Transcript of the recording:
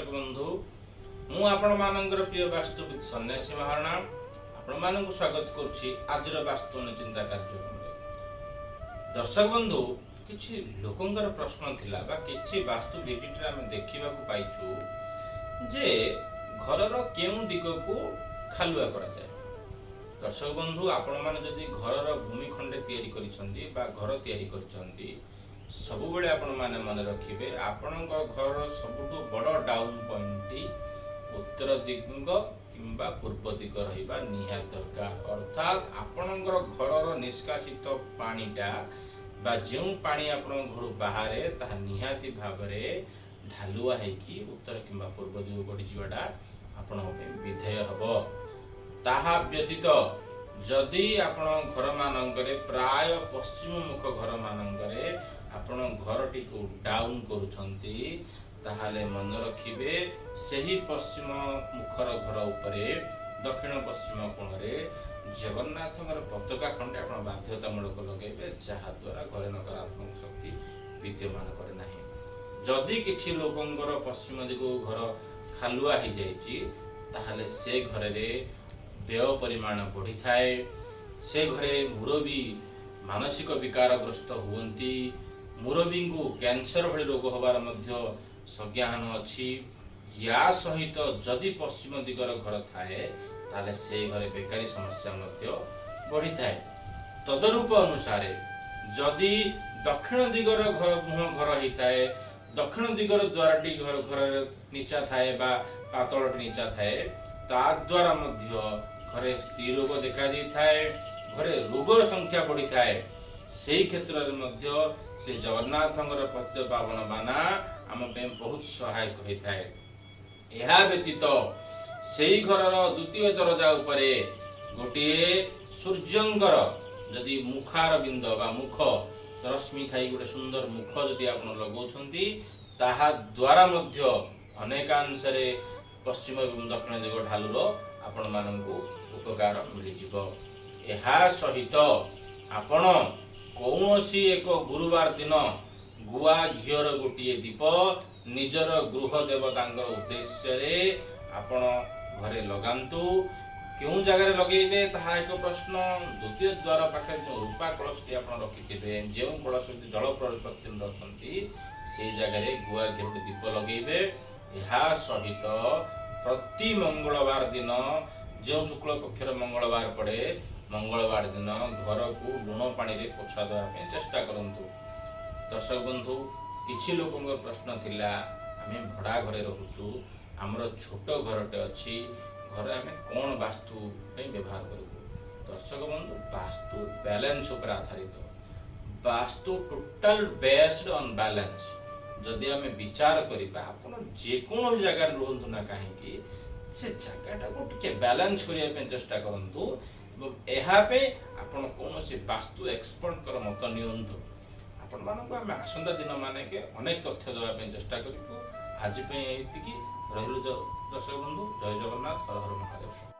ଦର୍ଶକ ବନ୍ଧୁ, ମୁଁ ଆପଣମାନଙ୍କର ପ୍ରିୟ ବାସ୍ତୁବିତ୍ ସନ୍ନ୍ୟାସୀ ମହାରଣା ଆପଣମାନଙ୍କୁ ସ୍ୱାଗତ କରୁଛି ଆଜିର ବାସ୍ତୁ ଚିନ୍ତା କାର୍ଯ୍ୟକ୍ରମରେ। ଦର୍ଶକ ବନ୍ଧୁ, କିଛି ଲୋକଙ୍କର ପ୍ରଶ୍ନ ଥିଲା ବା କିଛି ବାସ୍ତୁ ଭିଜିଟରେ ଆମେ ଦେଖିବାକୁ ପାଇଛୁ ଯେ ଘରର କେଉଁ ଦିଗକୁ ଖାଲୁଆ କରାଯାଏ। ଦର୍ଶକ ବନ୍ଧୁ, ଆପଣମାନେ ଯଦି ଘରର ଭୂମି ଖଣ୍ଡେ ତିଆରି କରିଛନ୍ତି ବା ଘର ତିଆରି କରିଛନ୍ତି, ସବୁବେଳେ ଆପଣମାନେ ମନେ ରଖିବେ, ଆପଣଙ୍କ ଘରର ସବୁଠୁ ବଡ଼ ଡାଉନ୍ ପଏଣ୍ଟଟି ଉତ୍ତର ଦିଗ କିମ୍ବା ପୂର୍ବ ଦିଗ ରହିବା ନିହାତି ଦରକାର। ଅର୍ଥାତ୍ ଆପଣଙ୍କର ଘରର ନିଷ୍କାସିତ ପାଣିଟା ବା ଯେଉଁ ପାଣି ଆପଣଙ୍କ ଘରୁ ବାହାରେ, ତାହା ନିହାତି ଭାବରେ ଢାଲୁଆ ହେଇକି ଉତ୍ତର କିମ୍ବା ପୂର୍ବ ଦିଗକୁ ଗଡ଼ିଯିବାଟା ଆପଣଙ୍କ ପାଇଁ ବିଧେୟ ହେବ। ତାହା ବ୍ୟତୀତ ଯଦି ଆପଣ ଘରମାନଙ୍କରେ, ପ୍ରାୟ ପଶ୍ଚିମ ମୁଖ ଘରମାନଙ୍କରେ ଆପଣ ଘରଟିକୁ ଡାଉନ୍ କରୁଛନ୍ତି, ତାହେଲେ ମନେ ରଖିବେ, ସେହି ପଶ୍ଚିମ ମୁଖର ଘର ଉପରେ ଦକ୍ଷିଣ ପଶ୍ଚିମ କୋଣରେ ଜଗନ୍ନାଥଙ୍କର ପତାକା ଖଣ୍ଡେ ଆପଣ ବାଧ୍ୟତାମୂଳକ ଲଗାଇବେ, ଯାହାଦ୍ୱାରା ଘରେ ନକାରାତ୍ମକ ଶକ୍ତି ବିଦ୍ୟମାନ କରେ ନାହିଁ। ଯଦି କିଛି ଲୋକଙ୍କର ପଶ୍ଚିମ ଦିଗକୁ ଘର ଖାଲୁଆ ହେଇଯାଇଛି, ତାହେଲେ ସେ ଘରରେ ବ୍ୟୟ ପରିମାଣ ବଢ଼ିଥାଏ, ସେ ଘରେ ମୁରବୀ ମାନସିକ ବିକାରଗ୍ରସ୍ତ ହୁଅନ୍ତି, ମୁରବୀଙ୍କୁ କ୍ୟାନ୍ସର ଭଳି ରୋଗ ହେବାର ମଧ୍ୟ ସଜ୍ଞାନ ଅଛି। ୟା ସହିତ ଯଦି ପଶ୍ଚିମ ଦିଗର ଘର ଥାଏ, ତାହେଲେ ସେଇ ଘରେ ବେକାରୀ ସମସ୍ୟା ମଧ୍ୟ ବଢ଼ିଥାଏ। ତଦରୂପ ଅନୁସାରେ ଯଦି ଦକ୍ଷିଣ ଦିଗର ଘର ମୁହଁ ଘର ହେଇଥାଏ, ଦକ୍ଷିଣ ଦିଗର ଦ୍ୱାରଟି ଘରରେ ନିଚା ଥାଏ ବା ପାତଳଟି ନିଚା ଥାଏ, ତା ଦ୍ୱାରା ମଧ୍ୟ ଘରେ ସ୍ତ୍ରୀ ରୋଗ ଦେଖାଦେଇଥାଏ, ଘରେ ରୋଗର ସଂଖ୍ୟା ବଢ଼ିଥାଏ। ସେଇ କ୍ଷେତ୍ରରେ ମଧ୍ୟ ଶ୍ରୀ ଜଗନ୍ନାଥଙ୍କର ପତିତ ପାବନ ବାନା ଆମ ପାଇଁ ବହୁତ ସହାୟକ ହୋଇଥାଏ। ଏହା ବ୍ୟତୀତ ସେଇ ଘରର ଦ୍ୱିତୀୟ ଦରଜା ଉପରେ ଗୋଟିଏ ସୂର୍ଯ୍ୟଙ୍କର ଯଦି ମୁଖାର ବିନ୍ଦ ବା ମୁଖ ରଶ୍ମି ଥାଇ ଗୋଟେ ସୁନ୍ଦର ମୁଖ ଯଦି ଆପଣ ଲଗାଉଛନ୍ତି, ତାହା ଦ୍ୱାରା ମଧ୍ୟ ଅନେକାଂଶରେ ପଶ୍ଚିମ ଏବଂ ଦକ୍ଷିଣ ଦିଗ ଢାଲୁର ଆପଣମାନଙ୍କୁ ଉପକାର ମିଳିଯିବ। ଏହା ସହିତ ଆପଣ କୌଣସି ଏକ ଗୁରୁବାର ଦିନ ଗୁଆ ଘିଅର ଗୋଟିଏ ଦୀପ ନିଜର ଗୃହ ଦେବତାଙ୍କର ଉଦ୍ଦେଶ୍ୟରେ ଆପଣ ଘରେ ଲଗାନ୍ତୁ। କେଉଁ ଜାଗାରେ ଲଗେଇବେ, ତାହା ଏକ ପ୍ରଶ୍ନ। ଦ୍ୱିତୀୟ ଦ୍ୱାର ପାଖରେ ଯେଉଁ ରୂପା କଳସଟି ଆପଣ ରଖିଥିବେ, ଯେଉଁ କଳସ ଜଳ ପ୍ରତିଦିନ ରଖନ୍ତି, ସେଇ ଜାଗାରେ ଗୁଆ ଘିଅ ଗୋଟେ ଦୀପ ଲଗେଇବେ। ଏହା ସହିତ ପ୍ରତି ମଙ୍ଗଳବାର ଦିନ, ଯେଉଁ ଶୁକ୍ଳ ପକ୍ଷର ମଙ୍ଗଳବାର ପଡ଼େ, ମଙ୍ଗଳବାର ଦିନ ଘରକୁ ଲୁଣ ପାଣିରେ ପୋଛା ଦେବା ପାଇଁ ଚେଷ୍ଟା କରନ୍ତୁ। ଦର୍ଶକ ବନ୍ଧୁ, କିଛି ଲୋକଙ୍କ ପ୍ରଶ୍ନ ଥିଲା, ଆମେ ଭଡ଼ା ଘରେ ରହୁଛୁ, ଆମର ଛୋଟ ଘରଟେ ଅଛି, ଘରେ ଆମେ କ'ଣ ବାସ୍ତୁ ପାଇଁ ବ୍ୟବହାର କରିବୁ? ଦର୍ଶକ ବନ୍ଧୁ, ବାସ୍ତୁ ବାଲାନ୍ସ ଉପରେ ଆଧାରିତ। ବାସ୍ତୁ ଟୋଟାଲ ବେସ୍ଡ ଅନ୍ ବାଲାନ୍ସ। ଯଦି ଆମେ ବିଚାର କରିବା, ଆପଣ ଯେକୌଣସି ଜାଗାରେ ରୁହନ୍ତୁ ନା କାହିଁକି, ସେ ଜାଗାଟାକୁ ଟିକେ ବାଲାନ୍ସ କରିବା ପାଇଁ ଚେଷ୍ଟା କରନ୍ତୁ ଏବଂ ଏହା ପାଇଁ ଆପଣ କୌଣସି ବାସ୍ତୁ ଏକ୍ସପର୍ଟଙ୍କର ମତ ନିଅନ୍ତୁ। ଆପଣମାନଙ୍କୁ ଆମେ ଆସନ୍ତା ଦିନ ମାନେକେ ଅନେକ ତଥ୍ୟ ଦେବା ପାଇଁ ଚେଷ୍ଟା କରିବୁ। ଆଜି ପାଇଁ ଏତିକି ରହିଲୁ ଦର୍ଶକ ବନ୍ଧୁ। ଜୟ ଜଗନ୍ନାଥ, ହର ହର ମହାଦେବ।